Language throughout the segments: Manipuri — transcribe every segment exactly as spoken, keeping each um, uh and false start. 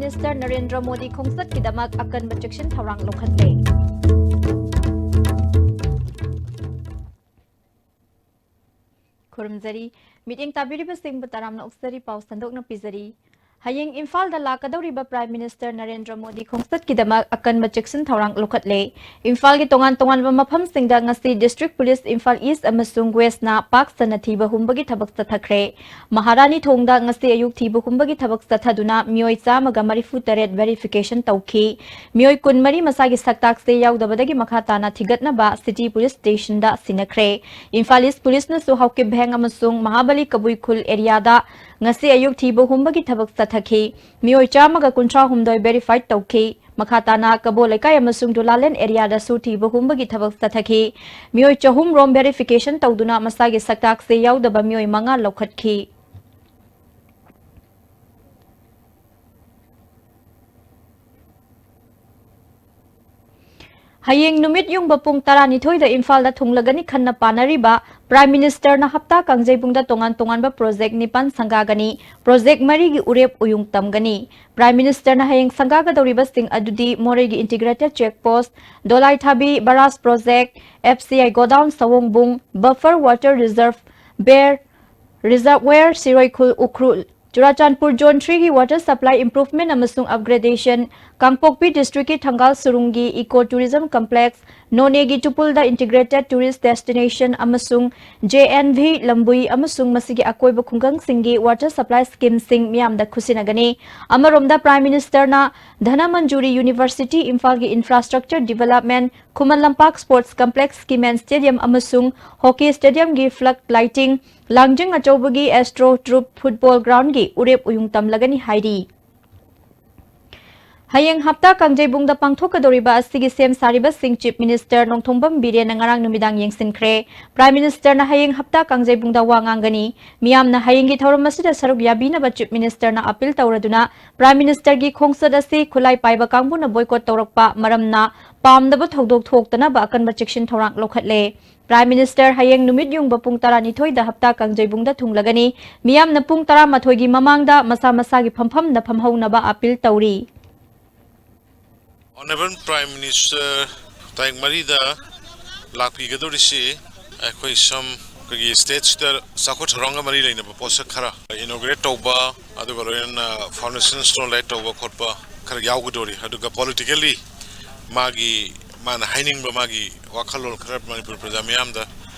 ꯃꯤꯅꯤꯁꯇꯔ ꯅꯔꯦꯟꯗ꯭ꯔ ꯃꯣꯗꯤ ꯈꯣꯡꯆꯠꯀꯤꯗꯃꯛ ꯑꯀꯟꯕ ꯆꯦꯛꯁꯤꯟ ꯊꯧꯔꯥꯡ ꯂꯧꯈꯠꯂꯦ꯫ ꯈꯨꯔꯨꯝꯖꯔꯤ꯫ ꯃꯤꯠꯌꯦꯡ ꯇꯥꯕꯤꯔꯤꯕꯁꯤꯡꯕꯨ ꯇꯔꯥꯝꯅ ꯑꯣꯛꯆꯔꯤ, ꯄꯥꯎ ꯁꯟꯗꯣꯛꯅ ꯄꯤꯖꯔꯤ꯫ ꯍꯌꯦꯡ ꯏꯝꯐꯥꯜꯗ ꯂꯥꯛꯀꯗꯧꯔꯤꯕ ꯄ꯭ꯔꯥꯏꯝ ꯃꯤꯅꯤꯁꯇꯔ ꯅꯔꯦꯟꯗ꯭ꯔ ꯃꯣꯗꯤ ꯈꯣꯡꯆꯠꯀꯤꯗꯃꯛ ꯑꯀꯟꯕ ꯆꯦꯛꯁꯤꯟ ꯊꯧꯔꯥꯡ ꯂꯧꯈꯠꯂꯦ꯫ ꯏꯝꯐꯥꯜꯒꯤ ꯇꯣꯉꯥꯟ ꯇꯣꯉꯥꯟꯕ ꯃꯐꯝꯁꯤꯡꯗ ꯉꯁꯤ ꯗꯤꯁꯇ꯭ꯔꯤꯛ ꯄꯨꯂꯤꯁ ꯏꯝꯐꯥꯜ ꯏꯁ ꯑꯃꯁꯨꯡ ꯋꯦꯁꯅ ꯄꯥꯛ ꯁꯟꯅ ꯊꯤꯕ ꯍꯨꯝꯕꯒꯤ ꯊꯕꯛ ꯆꯠꯊꯈ꯭ꯔꯦ꯫ ꯃꯍꯥꯔꯥꯅꯤ ꯊꯣꯡꯗ ꯉꯁꯤ ꯑꯌꯨꯛ ꯊꯤꯕ ꯍꯨꯝꯕꯒꯤ ꯊꯕꯛ ꯆꯠꯊꯗꯨꯅ ꯃꯤꯑꯣꯏ ꯆꯥꯝꯃꯒ ꯃꯔꯤꯐꯨ ꯇꯔꯦꯠ ꯚꯦꯔꯤꯐꯤꯀꯦꯁꯟ ꯇꯧꯈꯤ꯫ ꯃꯤꯑꯣꯏ ꯀꯨꯟꯃꯔꯤ ꯃꯁꯥꯒꯤ ꯁꯛꯇꯥꯛꯁꯦ ꯌꯥꯎꯗꯕꯗꯒꯤ ꯃꯈꯥ ꯇꯥꯅ ꯊꯤꯒꯠꯅꯕ ꯁꯤꯇꯤ ꯄꯨꯂꯤꯁ ꯁ꯭ꯇꯦꯁꯟꯗ ꯁꯤꯟꯅꯈ꯭ꯔꯦ꯫ ꯏꯝꯐꯥꯜ ꯏꯁ ꯄꯨꯂꯤꯁꯅꯁꯨ ꯍꯥꯎꯀꯤꯞ ꯚꯦꯡ ꯑꯃꯁꯨꯡ ꯃꯍꯥꯕꯂꯤ ꯀꯕꯨꯏ ꯈꯨꯜ ꯑꯦꯔꯤꯌꯥꯗ ꯉꯁꯤ ꯑꯌꯨꯛ ꯊꯤꯕ ꯍꯨꯝꯕꯒꯤ ꯊꯕꯛ ꯆꯠꯊꯈꯤ꯫ ꯃꯤꯑꯣꯏ ꯆꯥꯝꯃꯒ ꯀꯨꯟꯊ꯭ꯔꯥ ꯍꯨꯝꯗꯣꯏ ꯚꯦꯔꯤꯐꯥꯏ ꯇꯧꯈꯤ꯫ ꯃꯈꯥ ꯇꯥꯅ ꯀꯕꯣ ꯂꯩꯀꯥꯏ ꯑꯃꯁꯨꯡ ꯗꯨꯂꯥꯂꯦꯟ ꯑꯦꯔꯤꯌꯥꯗꯁꯨ ꯊꯤꯕ ꯍꯨꯝꯕꯒꯤ ꯊꯕꯛ ꯆꯠꯊꯈꯤ꯫ ꯃꯤꯑꯣꯏ ꯆꯍꯨꯝ ꯔꯣꯝ ꯚꯦꯔꯤꯐꯤꯀꯦꯁꯟ ꯇꯧꯗꯨꯅ ꯃꯁꯥꯒꯤ ꯁꯛꯇꯥꯛꯁꯦ ꯌꯥꯎꯗꯕ ꯃꯤꯑꯣꯏ ꯃꯉꯥ ꯂꯧꯈꯠꯈꯤ꯫ ꯍꯌꯦꯡ ꯅꯨꯃꯤꯠ ꯌꯨꯡꯕ ꯄꯨꯡ ꯇꯔꯥꯅꯤꯊꯣꯏꯗ ꯏꯝꯐꯥꯜꯗ ꯊꯨꯡꯂꯒꯅꯤ ꯈꯟꯅ ꯄꯥꯅꯔꯤꯕ ꯄ꯭ꯔꯥꯏꯝ ꯃꯤꯅꯤꯁꯇꯔꯅ ꯍꯞꯇꯥ ꯀꯥꯡꯖꯩꯕꯨꯡꯗ ꯇꯣꯉꯥꯟ ꯇꯣꯉꯥꯟꯕ ꯄ꯭ꯔꯣꯖꯦꯛ ꯅꯤꯄꯥꯟ ꯁꯪꯒꯥꯒꯅꯤ꯫ ꯄ꯭ꯔꯣꯖꯦꯛ ꯃꯔꯤꯒꯤ ꯎꯔꯦꯞ ꯎꯌꯨꯡ ꯇꯝꯒꯅꯤ꯫ ꯄ꯭ꯔꯥꯏꯝ ꯃꯤꯅꯤꯁꯇꯔꯅ ꯍꯌꯦꯡ ꯁꯪꯒꯥꯒꯗꯧꯔꯤꯕꯁꯤꯡ ꯑꯗꯨꯗꯤ ꯃꯣꯔꯦꯒꯤ integrated check post, Dolaithabi barrage project, F C I godown Saongbung, buffer water reserve, ꯕꯦꯔ ꯔꯤꯖꯔꯚꯋꯦꯌꯔ ꯁꯤꯔꯣꯏꯈꯨꯜ ꯎꯈ꯭ꯔꯨꯜ, ꯆꯨꯔꯥꯆꯥꯟꯄꯨꯔ ꯖꯣꯟ ꯊ꯭ꯔꯤꯒꯤ ꯋꯥꯇꯔ ꯁꯄ꯭ꯂꯥꯏ ꯏꯝꯄ꯭ꯔꯨꯚꯃꯦꯟ ꯑꯃꯁꯨꯡ ꯑꯞꯒ꯭ꯔꯦꯗꯦꯁꯟ, ꯀꯥꯡꯄꯣꯛꯄꯤ ꯗꯤꯁꯇ꯭ꯔꯤꯛꯀꯤ ꯊꯪꯒꯥꯜ ꯁꯨꯔꯨꯡꯒꯤ ꯏꯀꯣ ꯇꯨꯔꯤꯖꯝ ꯀꯝꯄ꯭ꯂꯦꯛꯁ, ꯅꯣꯅꯦꯒꯤ ꯇꯨꯄꯨꯜꯗ ꯏꯟꯇꯤꯒ꯭ꯔꯦꯇꯦꯗ ꯇꯨꯔꯤꯁ ꯗꯦꯁꯇꯤꯅꯦꯁꯟ ꯑꯃꯁꯨꯡ ꯖꯦ ꯑꯦꯟ ꯚꯤ ꯂꯝꯕꯨꯏ ꯑꯃꯁꯨꯡ ꯃꯁꯤꯒꯤ ꯑꯀꯣꯏꯕ ꯈꯨꯡꯒꯪꯁꯤꯡꯒꯤ ꯋꯥꯇꯔ ꯁꯄ꯭ꯂꯥꯏ ꯁ꯭ꯀꯤꯝꯁꯤꯡ ꯃꯤꯌꯥꯝꯗ ꯈꯨꯠꯁꯤꯟꯅꯒꯅꯤ꯫ ꯑꯃꯔꯣꯝꯗ ꯄ꯭ꯔꯥꯏꯝ ꯃꯤꯅꯤꯁꯇꯔꯅ ꯙꯅꯃꯟꯖꯨꯔꯤ ꯌꯨꯅꯤꯚꯔꯁꯤꯇꯤ ꯏꯝꯐꯥꯜꯒꯤ infrastructure development, Khuman Lampak sports ꯀꯝꯄ꯭ꯂꯦꯛꯁꯀꯤ ꯃꯦꯟ ꯁ꯭ꯇꯦꯗꯤꯌꯝ ꯑꯃꯁꯨꯡ ꯍꯣꯀꯤ ꯁ꯭ꯇꯦꯗꯤꯌꯝꯒꯤ ꯐ꯭ꯂꯒ ꯂꯥꯏꯇꯤꯡ, ꯂꯥꯡꯖꯤꯡ ꯑꯆꯧꯕꯒꯤ ꯑꯦꯁꯇ꯭ꯔꯣ ꯇ꯭ꯔꯨꯞ ꯐꯨꯠꯕꯣꯜ ꯒ꯭ꯔꯥꯎꯟꯒꯤ ꯎꯔꯦꯞ ꯎꯌꯨꯡ ꯇꯝꯂꯒꯅꯤ ꯍꯥꯏꯔꯤ꯫ ꯍꯌꯦꯡ ꯍꯞꯇꯥ ꯀꯥꯡꯖꯩꯕꯨꯡꯗ ꯄꯥꯡꯊꯣꯛꯀꯗꯧꯔꯤꯕ ꯑꯁꯤꯒꯤ ꯁꯦꯝ ꯁꯥꯔꯤꯕꯁꯤꯡ Chief Minister ꯅꯣꯡꯊꯣꯝꯕꯝ ꯕꯤꯔꯦꯟꯅ ꯉꯔꯥꯡ ꯅꯨꯃꯤꯗꯥꯡ ꯌꯦꯡꯁꯤꯟꯈ꯭ꯔꯦ꯫ Prime Minister ꯅ ꯍꯌꯦꯡ ꯍꯞꯇꯥ ꯀꯥꯡꯖꯩꯕꯨꯡꯗ ꯋꯥ ꯉꯥꯡꯒꯅꯤ꯫ ꯃꯤꯌꯥꯝꯅ ꯍꯌꯦꯡꯒꯤ ꯊꯧꯔꯝ ꯑꯁꯤꯗ ꯁꯔꯨꯛ ꯌꯥꯕꯤꯅꯕ Chief Minister ꯅ appeal ꯇꯧꯔꯗꯨꯅ Prime Minister ꯒꯤ ꯈꯣꯡꯆꯠ ꯑꯁꯤ ꯈꯨꯠꯂꯥꯏ ꯄꯥꯏꯕ ꯀꯥꯡꯕꯨꯅ boycott ꯇꯧꯔꯛꯄ ꯃꯔꯝꯅ ꯄꯥꯝꯗꯕ ꯊꯧꯗꯣꯛ ꯊꯣꯛꯇꯅꯕ ꯑꯀꯟꯕ ꯆꯦꯛꯁꯤꯟ ꯊꯧꯔꯥꯡ ꯂꯧꯈꯠꯂꯦ꯫ Prime Minister ꯍꯌꯦꯡ ꯅꯨꯃꯤꯠ ꯌꯨꯡꯕ ꯄꯨꯡ ꯇꯔꯥꯅꯤꯊꯣꯏꯗ ꯍꯞꯇꯥ ꯀꯥꯡꯖꯩꯕꯨꯡꯗ ꯊꯨꯡꯂꯒꯅꯤ꯫ ꯃꯤꯌꯥꯝꯅ ꯄꯨꯡ ꯇꯔꯥꯃꯥꯊꯣꯏꯒꯤ ꯃꯃꯥꯡꯗ ꯃꯁꯥ ꯃꯁꯥꯒꯤ ꯐꯝꯐꯝꯗ ꯐꯝꯍꯧꯅꯕ appeal ꯇꯧꯔꯤ꯫ Honourable Prime Minister ꯇꯥꯔꯤꯛ ꯃꯔꯤꯗ ꯂꯥꯛꯄꯤꯒꯗꯧꯔꯤꯁꯤ ꯑꯩꯈꯣꯏ ꯁꯝ ꯑꯩꯈꯣꯏꯒꯤ stateꯁꯤꯗ ꯆꯥꯎꯈꯠ ꯊꯧꯔꯥꯡꯒ ꯃꯔꯤ ꯂꯩꯅꯕ ꯄꯣꯠꯁꯛ ꯈꯔ inaugurate ꯇꯧꯕ, ꯑꯗꯨꯒ ꯂꯣꯏꯅꯅ foundation stone lay ꯇꯧꯕ ꯈꯣꯠꯄ ꯈꯔ ꯌꯥꯎꯒꯗꯧꯔꯤ꯫ ꯑꯗꯨꯒ politically ꯃꯥꯒꯤ, ꯃꯥꯅ ꯍꯥꯏꯅꯤꯡꯕ ꯃꯥꯒꯤ ꯋꯥꯈꯜꯂꯣꯟ ꯈꯔ ꯃꯅꯤꯄꯨꯔ ꯄ꯭ꯔꯖꯥ ꯃꯤꯌꯥꯝꯗ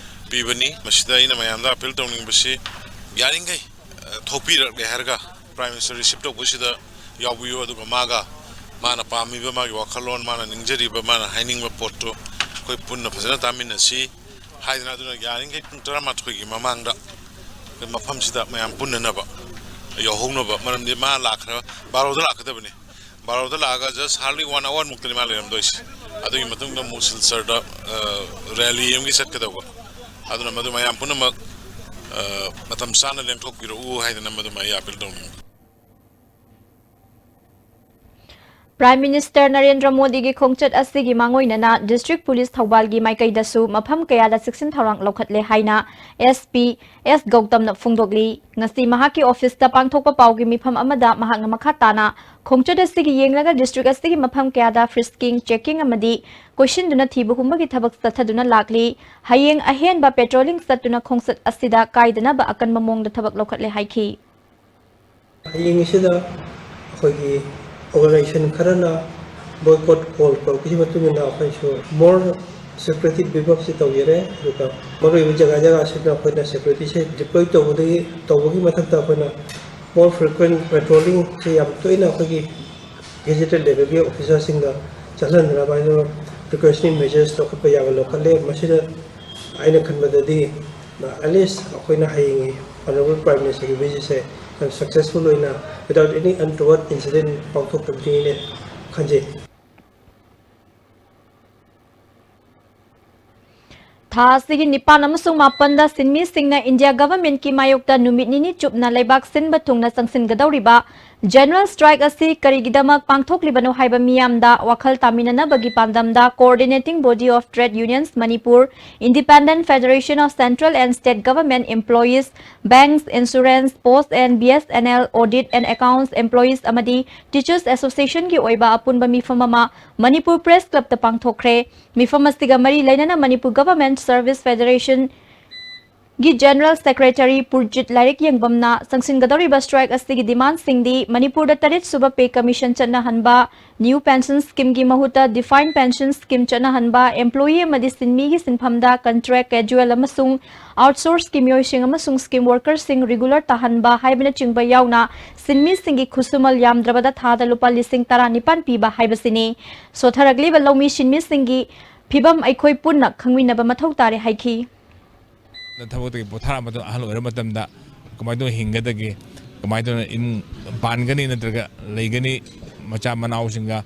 ꯄꯤꯕꯅꯤ꯫ ꯃꯁꯤꯗ ꯑꯩꯅ ꯃꯌꯥꯝꯗ appeal ꯇꯧꯅꯤꯡꯕꯁꯤ, ꯌꯥꯔꯤꯈꯩ, ꯑ, ꯊꯣꯛꯄꯤꯔꯛꯂꯦ ꯍꯥꯏꯔꯒ Prime Minister receive ꯇꯧꯕꯁꯤꯗ ꯌꯥꯎꯕꯤꯌꯨ, ꯑꯗꯨꯒ ꯃꯥꯒ, ꯃꯥꯅ ꯄꯥꯝꯃꯤꯕ ꯃꯥꯒꯤ ꯋꯥꯈꯜꯂꯣꯟ, ꯃꯥꯅ ꯅꯤꯡꯖꯔꯤꯕ, ꯃꯥꯅ ꯍꯥꯏꯅꯤꯡꯕ ꯄꯣꯠꯇꯨ ꯑꯩꯈꯣꯏ ꯄꯨꯟꯅ ꯐꯖꯅ ꯇꯥꯃꯤꯟꯅꯁꯤ ꯍꯥꯏꯗꯅ, ꯑꯗꯨꯅ ꯌꯥꯔꯤꯈꯩ ꯄꯨꯡ ꯇꯔꯥꯃꯥꯊꯣꯏꯒꯤ ꯃꯃꯥꯡꯗ ꯃꯐꯝꯁꯤꯗ ꯃꯌꯥꯝ ꯄꯨꯟꯅꯅꯕ, ꯌꯧꯍꯧꯅꯕ꯫ ꯃꯔꯝꯗꯤ ꯃꯥ ꯂꯥꯛꯈ꯭ꯔ, ꯕꯥꯔꯣꯗ ꯂꯥꯛꯀꯗꯕꯅꯤ꯫ ꯕꯥꯔꯣꯗ ꯂꯥꯛꯑꯒ just hardly one hour ꯃꯨꯛꯇꯅꯤ ꯃꯥ ꯂꯩꯔꯝꯗꯣꯏꯁꯦ꯫ ꯑꯗꯨꯒꯤ ꯃꯇꯨꯡꯗ ꯑꯃꯨꯛ ꯁꯤꯜꯆꯔꯗ, ꯑ, rally ꯑꯃꯒꯤ ꯆꯠꯀꯗꯧꯕ꯫ ꯑꯗꯨꯅ ꯃꯗꯨ ꯃꯌꯥꯝ ꯄꯨꯝꯅꯃꯛ, ꯑ, ꯃꯇꯝ ꯆꯥꯅ ꯂꯦꯡꯊꯣꯛꯄꯤꯔꯛꯎ ꯍꯥꯏꯗꯅ ꯃꯗꯨꯃ ꯑꯩ appeal ꯇꯧꯅꯤꯡꯉꯤ꯫ Prime Minister ꯅꯔꯦꯟꯗ꯭ꯔ ꯃꯣꯗꯤꯒꯤ ꯈꯣꯡꯆꯠ ꯑꯁꯤꯒꯤ ꯃꯥꯡꯑꯣꯏꯅꯅ District Police ꯊꯧꯕꯥꯜꯒꯤ ꯃꯥꯏꯀꯩꯗꯁꯨ ꯃꯐꯝ ꯀꯌꯥꯗ ꯆꯦꯛꯁꯤꯟ ꯊꯧꯔꯥꯡ ꯂꯧꯈꯠꯂꯦ ꯍꯥꯏꯅ SP ꯑꯦꯁ ꯒꯧꯇꯝꯅ ꯐꯣꯡꯗꯣꯛꯂꯤ꯫ ꯉꯁꯤ ꯃꯍꯥꯛꯀꯤ officeꯇ ꯄꯥꯡꯊꯣꯛꯄ ꯄꯥꯎꯒꯤ ꯃꯤꯐꯝ ꯑꯃꯗ ꯃꯍꯥꯛꯅ ꯃꯈꯥ ꯇꯥꯅ ꯈꯣꯡꯆꯠ ꯑꯁꯤꯒꯤ ꯌꯦꯡꯂꯒ district ꯑꯁꯤꯒꯤ ꯃꯐꯝ ꯀꯌꯥꯗ frisking, checking ꯑꯃꯗꯤ ꯀꯣꯏꯁꯤꯟꯗꯨꯅ ꯊꯤꯕꯒꯨꯝꯕꯒꯤ ꯊꯕꯛ ꯆꯠꯊꯗꯨꯅ ꯂꯥꯛꯂꯤ꯫ ꯍꯌꯦꯡ ꯑꯍꯦꯟꯕ patrolling ꯆꯠꯇꯨꯅ ꯈꯣꯡꯆꯠ ꯑꯁꯤꯗ ꯀꯥꯏꯗꯅꯕ ꯑꯀꯟꯕ ꯃꯑꯣꯡꯗ ꯊꯕꯛ ꯂꯧꯈꯠꯂꯦ ꯍꯥꯏꯈꯤ꯫ ꯍꯌꯦꯡ ꯑꯁꯤꯗ ꯑꯩꯈꯣꯏꯒꯤ organization ꯈꯔꯅ boycott call ꯇꯧꯔꯛꯄꯒꯤ ꯃꯇꯨꯡ ꯏꯟꯅ ꯑꯩꯈꯣꯏꯁꯨ more security beef up ꯁꯤ ꯇꯧꯖꯔꯦ꯫ ꯑꯗꯨꯒ ꯃꯔꯨꯑꯣꯏꯕ ꯖꯒꯥ ꯖꯒꯥꯁꯤꯗ ꯑꯩꯈꯣꯏꯅ securityꯁꯦ deploy ꯇꯧꯕꯗꯒꯤ, ꯇꯧꯕꯒꯤ ꯃꯊꯛꯇ ꯑꯩꯈꯣꯏꯅ more frequent patrollingꯁꯦ ꯌꯥꯝ ꯇꯣꯏꯅ ꯑꯩꯈꯣꯏꯒꯤ gazetted levelꯒꯤ officerꯁꯤꯡꯗ ꯆꯠꯍꯟꯗꯅꯕ ꯍꯥꯏꯅ precautionary measures ꯂꯧꯈꯠꯄ ꯌꯥꯕ ꯂꯧꯈꯠꯂꯦ꯫ ꯃꯁꯤꯅ ꯑꯩꯅ ꯈꯟꯕꯗꯗꯤ, at least ꯑꯩꯈꯣꯏꯅ ꯍꯌꯦꯡꯒꯤ Honourable Prime Ministerꯒꯤ visitꯁꯦ ꯌꯥꯝ successful ꯑꯣꯏꯅ, without any untoward incident ꯄꯥꯡꯊꯣꯛꯀꯅꯤꯅ ꯈꯟꯖꯩ꯫ ꯊꯥ ꯑꯁꯤꯒꯤ ꯅꯤꯄꯥꯟ ꯑꯃꯁꯨꯡ ꯃꯥꯄꯟꯗ ꯁꯤꯟꯃꯤꯁꯤꯡꯅ ꯏꯟꯗꯤꯌꯥ ꯒꯚꯔꯟꯃꯦꯟꯠꯀꯤ ꯃꯥꯌꯣꯛꯇ ꯅꯨꯃꯤꯠ ꯅꯤꯅꯤ ꯆꯨꯞꯅ ꯂꯩꯕꯥꯛ ꯁꯤꯟꯕ ꯊꯨꯡꯅ ꯆꯪꯁꯤꯟꯒꯗꯧꯔꯤꯕ ꯖꯦꯅꯔꯦꯜ ꯁ꯭ꯇ꯭ꯔꯥꯏꯛ ꯑꯁꯤ ꯀꯔꯤꯒꯤꯗꯃꯛ ꯄꯥꯡꯊꯣꯛꯂꯤꯕꯅꯣ ꯍꯥꯏꯕ ꯃꯤꯌꯥꯝꯗ ꯋꯥꯈꯜ ꯇꯥꯃꯤꯟꯅꯅꯕꯒꯤ ꯄꯥꯟꯗꯝꯗ Coordinating Body of Trade Unions Manipur, Independent Federation of Central and State Government Employees, Banks, Insurance, Post and B S N L, Audit and Accounts Employees ꯑꯃꯗꯤ Teachers Associationꯒꯤ ꯑꯣꯏꯕ ꯑꯄꯨꯟꯕ ꯃꯤꯐꯝ ꯑꯃ ꯃꯅꯤꯄꯨꯔ ꯄ꯭ꯔꯦꯁ ꯀ꯭ꯂꯕꯇ ꯄꯥꯡꯊꯣꯛꯈ꯭ꯔꯦ꯫ ꯃꯤꯐꯝ ꯑꯁꯤꯒ ꯃꯔꯤ ꯂꯩꯅꯅ ꯃꯅꯤꯄꯨꯔ ꯒꯚꯔꯟꯃꯦꯟꯠ ꯁꯔꯚꯤꯁ ꯐꯦꯗꯔꯦꯁꯟꯒꯤ ꯖꯦꯅꯔꯦꯜ ꯁꯦꯀ꯭ꯔꯦꯇꯔꯤ ꯄꯨꯔꯖꯤꯠ ꯂꯥꯏꯔꯤꯛ ꯌꯦꯡꯕꯝꯅ ꯆꯪꯁꯤꯟꯒꯗꯧꯔꯤꯕ ꯁ꯭ꯇ꯭ꯔꯥꯏꯛ ꯑꯁꯤꯒꯤ ꯗꯤꯃꯥꯟꯁꯤꯡꯗꯤ ꯃꯅꯤꯄꯨꯔꯗ ꯇꯔꯦꯠ ꯁꯨꯕ ꯄꯦ ꯀꯃꯤꯁꯟ ꯆꯠꯅꯍꯟꯕ, ꯅ꯭ꯌꯨ ꯄꯦꯟꯁꯟ ꯁ꯭ꯀꯤꯝꯒꯤ ꯃꯍꯨꯠꯇ ꯗꯤꯐꯥꯏꯟ ꯄꯦꯟꯁꯟ ꯁ꯭ꯀꯤꯝ ꯆꯠꯅꯍꯟꯕ, ꯑꯦꯝꯄ꯭ꯂꯣꯌꯤ ꯑꯃꯗꯤ ꯁꯤꯟꯃꯤꯒꯤ ꯁꯤꯟꯐꯝꯗ ꯀꯟꯇ꯭ꯔꯦꯛ, ꯀꯦꯖꯨꯑꯦꯜ ꯑꯃꯁꯨꯡ ꯑꯥꯎꯠꯁꯣꯔꯁꯀꯤ ꯃꯤꯑꯣꯏꯁꯤꯡ ꯑꯃꯁꯨꯡ ꯁ꯭ꯀꯤꯝ ꯋꯥꯔꯀꯔꯁꯤꯡ ꯔꯤꯒꯨꯂꯔ ꯇꯥꯍꯟꯕ ꯍꯥꯏꯕꯅꯆꯤꯡꯕ ꯌꯥꯎꯅ ꯁꯤꯟꯃꯤꯁꯤꯡꯒꯤ ꯈꯨꯠꯁꯨꯃꯜ ꯌꯥꯝꯗ꯭ꯔꯕꯗ ꯊꯥꯗ ꯂꯨꯄꯥ ꯂꯤꯁꯤꯡ ꯇꯔꯥꯅꯤꯄꯥꯟ ꯄꯤꯕ ꯍꯥꯏꯕꯁꯤꯅꯤ꯫ ꯁꯣꯊꯔꯛꯂꯤꯕ ꯂꯧꯃꯤ ꯁꯤꯟꯃꯤꯁꯤꯡꯒꯤ ꯐꯤꯚꯝ ꯑꯩꯈꯣꯏ ꯄꯨꯟꯅ ꯈꯪꯃꯤꯟꯅꯕ ꯃꯊꯧ ꯇꯥꯔꯦ ꯍꯥꯏꯈꯤ꯫ ꯊꯕꯛꯇꯒꯤ ꯄꯣꯊꯥꯔ ꯃꯇꯨꯡ ꯑꯍꯜ ꯑꯣꯏꯔ ꯃꯇꯝꯗ ꯀꯃꯥꯏꯅ ꯇꯧꯅ ꯍꯤꯡꯒꯗꯒꯦ, ꯀꯃꯥꯏꯅ ꯇꯧꯅ ꯏꯃꯨꯡ ꯄꯥꯟꯒꯅꯤ ꯅꯠꯇ꯭ꯔꯒ ꯂꯩꯒꯅꯤ, ꯃꯆꯥ ꯃꯅꯥꯎꯁꯤꯡꯒ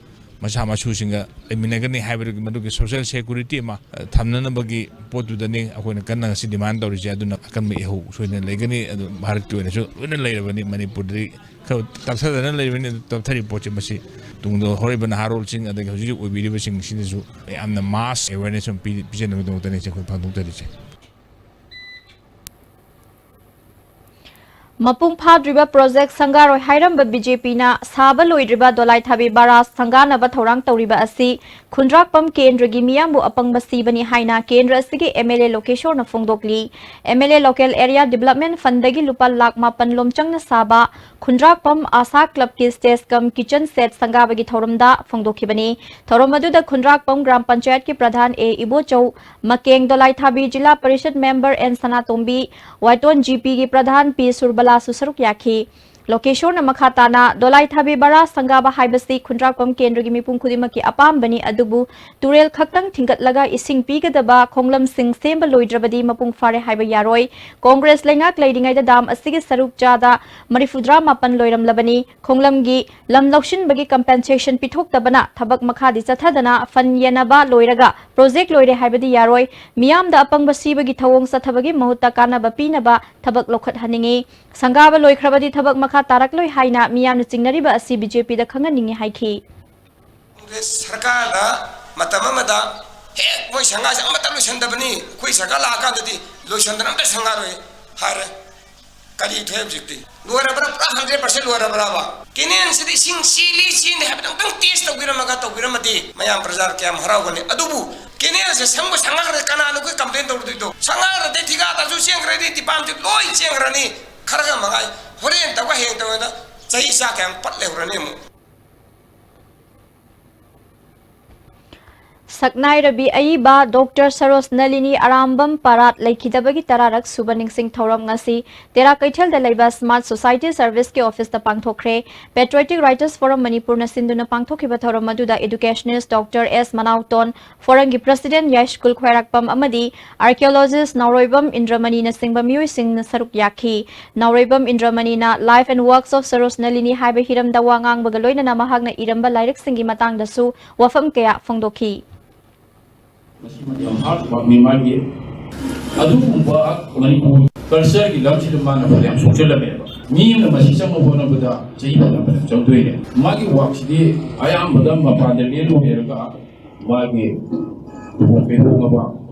ꯃꯆꯥ ꯃꯁꯨꯁꯤꯡꯒ ꯂꯩꯃꯤꯟꯅꯒꯅꯤ ꯍꯥꯏꯕꯗꯨꯒꯤ ꯃꯗꯨꯒꯤ ꯁꯣꯁꯤꯌꯦꯜ ꯁꯦꯀ꯭ꯌꯨꯔꯤꯇꯤ ꯑꯃ ꯊꯝꯅꯅꯕꯒꯤ ꯄꯣꯠꯇꯨꯗꯅꯤ ꯑꯩꯈꯣꯏꯅ ꯀꯟꯅ ꯉꯁꯤ ꯗꯤꯃꯥꯟ ꯇꯧꯔꯤꯁꯦ꯫ ꯑꯗꯨꯅ ꯑꯀꯟꯕ ꯏꯍꯧ ꯁꯣꯏꯗꯅ ꯂꯩꯒꯅꯤ꯫ ꯑꯗꯨ ꯚꯥꯔꯠꯀꯤ ꯑꯣꯏꯅꯁꯨ ꯂꯣꯏꯅ ꯂꯩꯔꯕꯅꯤ, ꯃꯅꯤꯄꯨꯔꯗꯗꯤ ꯈꯔ ꯇꯞꯊꯗꯅ ꯂꯩꯕꯅꯤ꯫ ꯑꯗꯨ ꯇꯞꯊꯔꯤꯕ ꯄꯣꯠꯁꯦ ꯃꯁꯤ ꯇꯨꯡꯗ ꯍꯧꯔꯛꯏꯕ ꯅꯍꯥꯔꯣꯜꯁꯤꯡ ꯑꯗꯒꯤ ꯍꯧꯖꯤꯛ ꯍꯧꯖꯤꯛ ꯑꯣꯏꯕꯤꯔꯤꯕꯁꯤꯡꯁꯤꯗꯁꯨ ꯌꯥꯝꯅ ꯃꯥꯁ ꯑꯦꯋꯦꯔꯅꯦꯁ ꯑꯃ ꯄꯤ-, ꯄꯤꯖꯅꯕꯒꯤꯗꯃꯛꯇꯅꯤ ꯑꯩꯈꯣꯏ ꯄꯥꯡꯊꯣꯛꯆꯔꯤꯁꯦ꯫ ꯃꯄꯨꯡ ꯐꯥꯗ꯭ꯔꯤꯕ ꯄ꯭ꯔꯣꯖꯦꯛ ꯁꯪꯒꯥꯔꯣꯏ ꯍꯥꯏꯔꯝꯕ ꯕꯤ ꯖꯦ ꯄꯤꯅ ꯁꯥꯕ ꯂꯣꯏꯗ꯭ꯔꯤꯕ ꯗꯣꯂꯥꯏꯊꯥꯕꯤ ꯕꯥꯔꯥꯖ ꯁꯪꯒꯥꯅꯕ ꯊꯧꯔꯥꯡ ꯇꯧꯔꯤꯕ ꯑꯁꯤ ꯈꯨꯟꯗ꯭ꯔꯥꯛꯄꯝ ꯀꯦꯟꯗ꯭ꯔꯒꯤ ꯃꯤꯌꯥꯝꯕꯨ ꯑꯄꯪꯕ ꯁꯤꯕꯅꯤ ꯍꯥꯏꯅ ꯀꯦꯟꯗ꯭ꯔ ꯑꯁꯤꯒꯤ ꯑꯦꯝ ꯑꯦꯜ ꯑꯦ ꯂꯣꯀꯦꯁꯣꯔꯅ ꯐꯣꯡꯗꯣꯛꯂꯤ꯫ M L A local area development ꯐꯟꯗꯒꯤ ꯂꯨꯄꯥ ꯂꯥꯈ ꯃꯥꯄꯟ ꯂꯣꯝ ꯆꯪꯅ ꯁꯥꯕ ꯈꯨꯟꯗ꯭ꯔꯥꯛꯄꯝ ꯑꯥꯁꯥ ꯀ꯭ꯂꯕꯀꯤ ꯁ꯭ꯇꯦꯖ ꯀꯝ ꯀꯤꯆꯟ ꯁꯦꯠ ꯁꯪꯒꯥꯕꯒꯤ ꯊꯧꯔꯝꯗ ꯐꯣꯡꯗꯣꯛꯈꯤꯕꯅꯤ꯫ ꯊꯧꯔꯝ ꯑꯗꯨꯗ ꯈꯨꯟꯗ꯭ꯔꯥꯛꯄꯝ ꯒ꯭ꯔꯥꯝ ꯄꯟꯆꯥꯌꯠꯀꯤ ꯄ꯭ꯔꯙꯥꯟ ꯑꯦ ꯏꯕꯣꯆꯧ, ꯃꯀꯦꯡ Dolaithabi Zila Parishad member N Sanatombi, Waithou G ꯄꯤꯒꯤ ꯄ꯭ꯔꯙꯥꯟ ꯄꯤ ꯁꯨꯔꯕꯂꯥꯁꯨ ꯁꯔꯨꯛ ꯌꯥꯈꯤ꯫ ꯂꯣꯀꯦꯁꯣꯔꯅ ꯃꯈꯥ ꯇꯥꯅ, ꯗꯣꯂꯥꯏ ꯊꯥꯕꯤ ꯕꯔꯥ ꯁꯪꯒꯥꯕ ꯍꯥꯏꯕꯁꯤ ꯈꯨꯟꯗ꯭ꯔꯥꯛꯄꯝ ꯀꯦꯟꯗ꯭ꯔꯒꯤ ꯃꯤꯄꯨꯝ ꯈꯨꯗꯤꯡꯃꯛꯀꯤ ꯑꯄꯥꯝꯕꯅꯤ, ꯑꯗꯨꯕꯨ ꯇꯨꯔꯦꯜ ꯈꯛꯇꯪ ꯊꯤꯡꯒꯠꯂꯒ ꯏꯁꯤꯡ ꯄꯤꯒꯗꯕ ꯈꯣꯡꯂꯝꯁꯤꯡ ꯁꯦꯝꯕ ꯂꯣꯏꯗ꯭ꯔꯕꯗꯤ ꯃꯄꯨꯡ ꯐꯥꯔꯦ ꯍꯥꯏꯕ ꯌꯥꯔꯣꯏ꯫ ꯀꯣꯡꯒ꯭ꯔꯦꯁ ꯂꯩꯉꯥꯛ ꯂꯩꯔꯤꯉꯩꯗ ꯗꯥꯝ ꯑꯁꯤꯒꯤ ꯁꯔꯨꯛ ꯆꯥꯗ ꯃꯔꯤꯐꯨꯇꯔꯥ ꯃꯥꯄꯟ ꯂꯣꯏꯔꯝꯂꯕꯅꯤ꯫ ꯈꯣꯡꯂꯝꯒꯤ ꯂꯝ ꯂꯧꯁꯤꯟꯕꯒꯤ ꯀꯝꯄꯦꯟꯁꯦꯁꯟ ꯄꯤꯊꯣꯛꯇꯕꯅ ꯊꯕꯛ ꯃꯈꯥꯗꯤ ꯆꯠꯊꯗꯅ ꯐꯟ ꯌꯦꯟꯅꯕ ꯂꯣꯏꯔꯒ ꯄ꯭ꯔꯣꯖꯦꯛ ꯂꯣꯏꯔꯦ ꯍꯥꯏꯕꯗꯤ ꯌꯥꯔꯣꯏ꯫ ꯃꯤꯌꯥꯝꯗ ꯑꯄꯪꯕ ꯁꯤꯕꯒꯤ ꯊꯧꯑꯣꯡ ꯆꯠꯊꯕꯒꯤ ꯃꯍꯨꯠꯇ ꯀꯥꯟꯅꯕ ꯄꯤꯅꯕ ꯊꯕꯛ ꯂꯧꯈꯠꯍꯟꯅꯤꯡꯏ꯫ ꯁꯪꯒꯥꯕ ꯂꯣꯏꯈ꯭ꯔꯕꯗꯤ ꯊꯕꯛ ꯃꯈꯥ ꯇꯥꯔꯛꯂꯣꯏ ꯍꯥꯏꯅ ꯃꯤꯌꯥꯝꯅ ꯆꯤꯡꯅꯔꯤꯕ ꯑꯁꯤ ꯕꯤ ꯖꯦ ꯄꯤꯗ ꯈꯪꯍꯟꯅꯤꯡꯏ ꯍꯥꯏꯈꯤ꯫ ꯀꯣꯡꯒ꯭ꯔꯦꯁ ꯁꯔꯀꯥꯔꯗ ꯃꯇꯝ ꯑꯃꯗ ꯍꯦꯛ ꯃꯣꯏ ꯁꯪꯒꯥꯁꯦ ꯑꯃꯠꯇ ꯂꯣꯏꯁꯟꯗꯕꯅꯤ, ꯑꯩꯈꯣꯏ ꯁꯔꯀꯥꯔ ꯂꯥꯛꯑꯀꯥꯟꯗꯗꯤ ꯂꯣꯏꯁꯟꯗꯅ ꯑꯝꯇ ꯁꯪꯒꯥꯔꯣꯏ ꯍꯥꯏꯔꯦ꯫ ꯀꯔꯤ ꯊꯣꯛꯑꯦ ꯍꯧꯖꯤꯛꯇꯤ? ꯂꯣꯏꯔꯕ꯭ꯔꯥ? ꯄꯨꯔꯥ ꯍꯟꯗ꯭ꯔꯦꯠ ꯄꯥꯔꯁꯦꯟ ꯂꯣꯏꯔꯕ꯭ꯔꯕ? ꯀꯦꯅꯦꯜꯁꯤꯗ ꯏꯁꯤꯡ ꯆꯦꯜꯂꯤ ꯆꯦꯟꯗꯦ ꯍꯥꯏꯕꯗꯣ ꯑꯝꯇꯪ ꯇꯦꯁ ꯇꯧꯕꯤꯔꯝꯃꯒ ꯇꯧꯕꯤꯔꯝꯃꯗꯤ ꯃꯌꯥꯝ ꯄ꯭ꯔꯖꯥ ꯀꯌꯥꯝ ꯍꯔꯥꯎꯒꯅꯤ꯫ ꯑꯗꯨꯕꯨ ꯀꯦꯅꯦꯜꯁꯦ ꯁꯪꯕ ꯁꯪꯉꯛꯈ꯭ꯔꯦ, ꯀꯅꯥꯅꯣ ꯑꯩꯈꯣꯏ ꯀꯝꯄ꯭ꯂꯦꯟ ꯇꯧꯔꯨꯗꯣꯏꯗꯣ? ꯁꯪꯉꯛꯈ꯭ꯔꯗꯤ ꯊꯤꯀꯥꯗꯁꯨ ꯆꯦꯟꯈ꯭ꯔꯅꯤ, ꯗꯤꯄꯥꯝꯁꯨ ꯂꯣꯏ ꯆꯦꯟꯈ꯭ꯔꯅꯤ꯫ ꯈꯔ ꯈꯛ ꯃꯉꯥꯏ꯫ ꯍꯣꯔꯦꯟ ꯇꯧꯕ ꯍꯌꯦꯡ ꯇꯧꯕꯗ ꯆꯍꯤ ꯆꯥ ꯀꯌꯥꯝ ꯄꯠ ꯂꯩꯍꯧꯔꯅꯤ ꯑꯃꯨꯛ꯫ ꯁꯛꯅꯥꯏꯔꯕꯤ ꯑꯏꯕ ꯗꯣꯛꯇꯔ ꯁꯔꯣꯖ ꯅꯂꯤꯅꯤ ꯑꯔꯥꯝꯕꯝ ꯄꯥꯔꯥꯠ ꯂꯩꯈꯤꯗꯕꯒꯤ ꯇꯔꯥꯔꯛ ꯁꯨꯕ ꯅꯤꯡꯁꯤꯡ ꯊꯧꯔꯝ ꯉꯁꯤ ꯇꯦꯔꯥ ꯀꯩꯊꯦꯜꯗ ꯂꯩꯕ ꯁꯃꯥꯖ ꯁꯣꯁꯥꯏꯇꯤ ꯁꯔꯚꯤꯁꯀꯤ ꯑꯣꯐꯤꯁꯇ ꯄꯥꯡꯊꯣꯛꯈ꯭ꯔꯦ꯫ ꯄꯦꯇ꯭ꯔꯣꯏꯇꯤꯛ ꯔꯥꯏꯇꯔꯁ ꯐꯣꯔꯝ ꯃꯅꯤꯄꯨꯔꯅ ꯁꯤꯟꯗꯨꯅ ꯄꯥꯡꯊꯣꯛꯈꯤꯕ ꯊꯧꯔꯝ ꯑꯗꯨꯗ ꯏꯗꯨꯀꯦꯁꯅꯤꯁ ꯗꯣꯛꯇꯔ ꯑꯦꯁ ꯃꯅꯥꯎꯇꯣꯟ, ꯐꯣꯔꯝꯒꯤ ꯄ꯭ꯔꯁꯤꯗꯦꯟ ꯌꯥꯏꯁ꯭ꯀꯨꯜ ꯈ꯭ꯋꯥꯏꯔꯥꯛꯄꯝ ꯑꯃꯗꯤ ꯑꯥꯔꯀꯤꯑꯣꯂꯣꯖꯤꯁ ꯅꯥꯎꯔꯣꯏꯕꯝ ꯏꯟꯗ꯭ꯔꯃꯅꯤꯅ ꯆꯤꯡꯕ ꯃꯤꯑꯣꯏꯁꯤꯡꯅ ꯁꯔꯨꯛ ꯌꯥꯈꯤ꯫ ꯅꯥꯎꯔꯣꯏꯕꯝ ꯏꯟꯗ꯭ꯔꯃꯅꯤꯅ Life and Works of Saroj Nalini ꯍꯥꯏꯕ ꯍꯤꯔꯝꯗ ꯋꯥ ꯉꯥꯡꯕꯒ ꯂꯣꯏꯅꯅ ꯃꯍꯥꯛꯅ ꯏꯔꯝꯕ ꯂꯥꯏꯔꯤꯛꯁꯤꯡꯒꯤ ꯃꯇꯥꯡꯗꯁꯨ ꯋꯥꯐꯝ ꯀꯌꯥ ꯐꯣꯡꯗꯣꯛꯈꯤ꯫ ꯃꯁꯤꯃꯗꯤ ꯌꯥꯝ ꯍꯥꯔꯗ ꯋꯥꯔꯛꯅꯤ ꯃꯥꯒꯤ꯫ ꯑꯗꯨꯒꯨꯝꯕ ꯃꯅꯤꯄꯨꯔ ꯀꯜꯆꯔꯒꯤ ꯂꯝꯁꯤꯗ ꯃꯥꯅ ꯐꯅꯌꯥꯝ ꯁꯣꯛꯆꯜꯂꯝꯃꯦꯕ꯫ ꯃꯤ ꯑꯃꯅ ꯃꯁꯤ ꯆꯪꯅꯕ ꯍꯣꯠꯅꯕꯗ ꯆꯍꯤ ꯐꯅꯌꯥꯝ ꯐꯅꯌꯥꯝ ꯆꯪꯗꯣꯏꯅꯦ꯫ ꯃꯥꯒꯤ ꯋꯥꯔꯛꯁꯤꯗꯤ ꯑꯌꯥꯝꯕꯗ ꯃꯄꯥꯟꯗ ꯂꯦꯟ ꯂꯣꯏꯔꯒ ꯃꯥꯒꯤ ꯂꯨꯍꯣꯡ ꯀꯩꯍꯣꯡꯉꯕ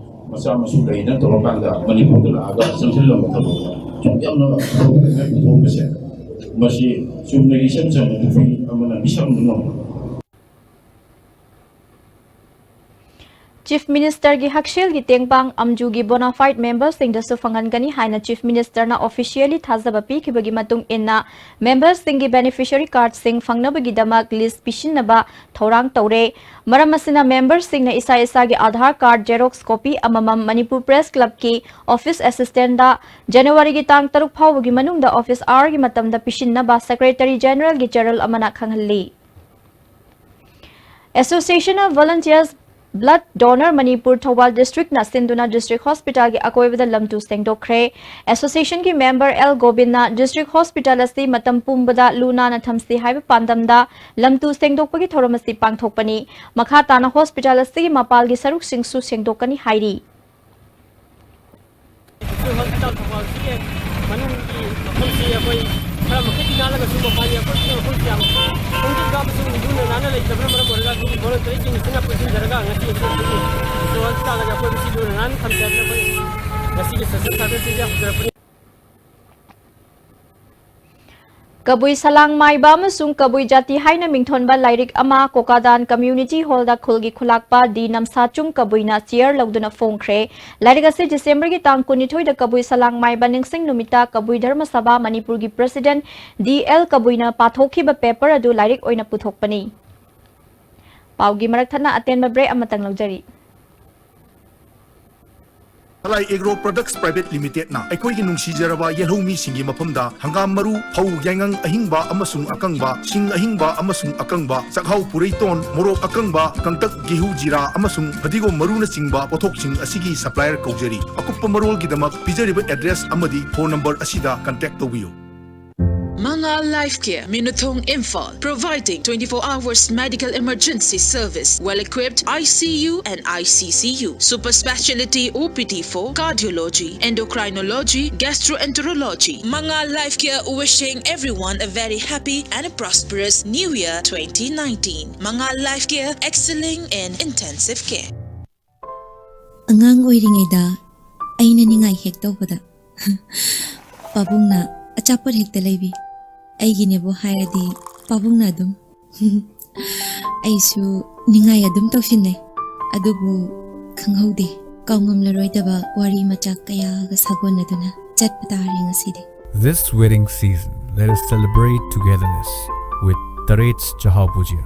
ꯃꯆꯥ ꯃꯁꯨ ꯂꯩꯅ ꯇꯧꯔꯀꯥꯟꯗ ꯃꯅꯤꯄꯨꯔꯗ ꯂꯥꯛꯑꯒ ꯆꯪꯁꯤꯜꯂꯝꯕ ꯊꯕꯛꯇꯣ ꯁꯨꯛ ꯌꯥꯝꯅ ꯄꯨꯊꯣꯛꯄꯁꯦ, ꯃꯁꯤ ꯆꯨꯝꯅꯒꯤ ꯏꯆꯝ ꯆꯝꯕ ꯅꯨꯄꯤ ꯑꯃꯅ ꯃꯤꯁꯛ ꯑꯃ ꯉꯝꯕ꯫ Chief Ministerꯒꯤ ꯍꯛꯁꯦꯜꯒꯤ ꯇꯦꯡꯕꯥꯡ ꯑꯝꯖꯨꯒꯤ bona fide memberꯁꯤꯡꯗꯁꯨ ꯐꯪꯍꯟꯒꯅꯤ ꯍꯥꯏꯅ Chief Ministerꯅ officially ꯊꯥꯖꯕ ꯄꯤꯈꯤꯕꯒꯤ ꯃꯇꯨꯡ ꯏꯟꯅ memberꯁꯤꯡꯒꯤ beneficiary cardꯁꯤꯡ ꯐꯪꯅꯕꯒꯤꯗꯃꯛ list ꯄꯤꯁꯤꯟꯅꯕ ꯊꯧꯔꯥꯡ ꯇꯧꯔꯦ꯫ ꯃꯔꯝ ꯑꯁꯤꯅ memberꯁꯤꯡꯅ ꯏꯁꯥ ꯏꯁꯥꯒꯤ Aadhaar card xerox copy ꯑꯃꯃꯝ Manipur Press Clubꯀꯤ office assistantꯗ Januaryꯒꯤ ꯇꯥꯡ ꯇꯔꯨꯛ ꯐꯥꯎꯕꯒꯤ ꯃꯅꯨꯡꯗ office hourꯒꯤ ꯃꯇꯝꯗ ꯄꯤꯁꯤꯟꯅꯕ Secretary Generalꯒꯤ ꯆꯦꯔꯣꯜ ꯑꯃꯅ ꯈꯪꯍꯜꯂꯤ꯫ Association of Volunteers Blood Donor Manipur Thoubal Districtꯅ ꯁꯤꯟꯗꯨꯅ District Hospitalꯒꯤ ꯑꯀꯣꯏꯕꯗ ꯂꯝꯇꯨ ꯁꯦꯡꯗꯣꯛꯈ꯭ꯔꯦ꯫ Associationꯒꯤ member L ꯒꯣꯕꯤꯟꯅ District Hospital ꯑꯁꯤ ꯃꯇꯝ ꯄꯨꯝꯕꯗ ꯂꯨ ꯅꯥꯟꯅ ꯊꯝꯁꯤ ꯍꯥꯏꯕ ꯄꯥꯟꯗꯝꯗ ꯂꯝꯇꯨ ꯁꯦꯡꯗꯣꯛꯄꯒꯤ ꯊꯧꯔꯝ ꯑꯁꯤ ꯄꯥꯡꯊꯣꯛꯄꯅꯤ꯫ ꯃꯈꯥ ꯇꯥꯅ hospital ꯑꯁꯤꯒꯤ ꯃꯄꯥꯜꯒꯤ ꯁꯔꯨꯛꯁꯤꯡꯁꯨ ꯁꯦꯡꯗꯣꯛꯀꯅꯤ ꯍꯥꯏꯔꯤ꯫ ꯑꯩꯈꯣꯏ hospital ꯊꯧꯕꯥꯜꯁꯤꯒꯤ ꯃꯅꯨꯡꯒꯤ ꯃꯐꯝꯁꯤ ꯑꯩꯈꯣꯏ ꯈꯔ ꯃꯈꯩꯗꯤ ꯅꯥꯜꯂꯒꯁꯨ ꯃꯄꯥꯟꯒꯤ ꯑꯀꯣꯏꯕꯒꯤ ꯃꯐꯝꯁꯤ ꯌꯥꯝ ꯈꯣꯡꯖꯤꯟ ꯀꯥꯕꯁꯨ ꯂꯨꯅ ꯅꯥꯟꯅ ꯂꯩꯇꯕꯅ ꯃꯔꯝ ꯑꯣꯏꯔꯒ ꯑꯩꯈꯣꯏꯒꯤ volunteerꯁꯤꯡꯁꯤꯅ ꯄꯨꯟꯁꯤꯟꯖꯔꯒ ꯉꯁꯤ ꯑꯩꯈꯣꯏ ꯑꯩꯈꯣꯏꯒꯤ hospital ꯑꯀꯣꯏꯕꯁꯤ ꯂꯨꯅ ꯅꯥꯟꯅ ꯊꯝꯖꯗꯅ ꯑꯩꯈꯣꯏ ꯉꯁꯤꯒꯤ social serviceꯁꯤꯡꯁꯦ ꯍꯧꯖꯔꯛꯄꯅꯤ꯫ ꯀꯕꯨꯏ ꯁꯂꯥꯡ ꯃꯥꯏꯕ ꯑꯃꯁꯨꯡ ꯀꯕꯨꯏ ꯖꯥꯇꯤ ꯍꯥꯏꯅ ꯃꯤꯡꯊꯣꯟꯕ ꯂꯥꯏꯔꯤꯛ ꯑꯃ ꯀꯣꯀꯥꯗꯥꯟ Community Hallꯗ ꯈꯨꯜꯒꯤ ꯈꯨꯂꯥꯛꯄ ꯗꯤ ꯅꯝꯁꯥꯆꯨꯡ ꯀꯕꯨꯏꯅ chair ꯂꯧꯗꯨꯅ ꯐꯣꯡꯈ꯭ꯔꯦ꯫ ꯂꯥꯏꯔꯤꯛ ꯑꯁꯤ Decemberꯒꯤ ꯇꯥꯡ ꯀꯨꯟꯅꯤꯊꯣꯏꯗ ꯀꯕꯨꯏ ꯁꯂꯥꯡ ꯃꯥꯏꯕ ꯅꯤꯡꯁꯤꯡ ꯅꯨꯃꯤꯠꯇ ꯀꯕꯨꯏ ꯙꯔꯃ ꯁꯚꯥ ꯃꯅꯤꯄꯨꯔꯒꯤ president ꯗꯤ ꯑꯦꯜ ꯀꯕꯨꯏꯅ ꯄꯥꯊꯣꯛꯈꯤꯕ paper ꯑꯗꯨ ꯂꯥꯏꯔꯤꯛ ꯑꯣꯏꯅ ꯄꯨꯊꯣꯛꯄꯅꯤ꯫ ꯄꯥꯎꯒꯤ ꯃꯔꯛ ꯊꯠꯅ ꯑꯇꯦꯟꯕ break ꯑꯃꯇꯪ ꯂꯧꯖꯔꯤ꯫ ꯍꯂꯥꯏ Agro Products Private Limitedꯅ ꯑꯩꯈꯣꯏꯒꯤ ꯅꯨꯡꯁꯤꯖꯔꯕ ꯌꯦꯜꯍꯧ ꯃꯤꯁꯤꯡꯒꯤ ꯃꯐꯝꯗ ꯍꯪꯒꯥꯝ ꯃꯔꯨ, ꯐꯧ, ꯌꯥꯏꯉꯪ ꯑꯍꯤꯡꯕ ꯑꯃꯁꯨꯡ ꯑꯀꯪꯕ, ꯁꯤꯡ ꯑꯍꯤꯡꯕ ꯑꯃꯁꯨꯡ ꯑꯀꯪꯕ, ꯆꯥꯛꯍꯥꯎ, ꯄꯨꯔꯩꯇꯣꯟ, ꯃꯣꯔꯣꯛ ꯑꯀꯪꯕ, ꯀꯪꯇꯛ, ꯒꯦꯍꯨ, ꯖꯤꯔꯥ ꯑꯃꯁꯨꯡ ꯐꯗꯤꯒꯣꯝ ꯃꯔꯨꯅꯆꯤꯡꯕ ꯄꯣꯠꯊꯣꯛꯁꯤꯡ ꯑꯁꯤꯒꯤ supplier ꯀꯧꯖꯔꯤ꯫ ꯑꯀꯨꯞꯄ ꯃꯔꯣꯜꯒꯤꯗꯃꯛ ꯄꯤꯖꯔꯤꯕ address ꯑꯃꯗꯤ phone number ꯑꯁꯤꯗ contact ꯇꯧꯕꯤꯌꯨ꯫ Mangal Life Care, Minuthong, Imphal, providing twenty-four hours medical emergency service, well-equipped I C U and I C C U, super specialty O P D for cardiology, endocrinology, gastroenterology. Mangal Life Care wishing everyone a very happy and a prosperous New Year twenty nineteen. Mangal Life Care, excelling in intensive care. ꯑꯉꯥꯡ ꯑꯣꯏꯔꯤꯉꯩꯗ ꯑꯩꯅ ꯅꯤꯡꯉꯥꯏ ꯍꯦꯛ ꯇꯧꯕꯗ ꯄꯥꯕꯨꯡꯅ ꯑꯆꯥꯄꯣꯠ ꯍꯦꯛꯇ ꯂꯩꯕꯤ꯫ ꯑꯩꯒꯤꯅꯦꯕꯨ ꯍꯥꯏꯔꯗꯤ ꯄꯥꯕꯨꯡꯅ ꯑꯗꯨꯝ꯫ ꯑꯩꯁꯨ ꯅꯤꯡꯉꯥꯏ ꯑꯗꯨꯝ ꯇꯧꯁꯤꯟꯅꯩ꯫ ꯑꯗꯨꯕꯨ ꯈꯪꯍꯧꯗꯦ꯫ ꯀꯥꯎꯉꯝꯂꯔꯣꯏꯗꯕ ꯋꯥꯔꯤ ꯃꯆꯥꯛ ꯀꯌꯥꯒ ꯁꯥꯒꯣꯟꯅꯗꯨꯅ ꯆꯠꯄ ꯇꯥꯔꯦ ꯉꯁꯤꯗꯤ꯫ This wedding season, let us celebrate togetherness with Taret's Chahao Bhujia.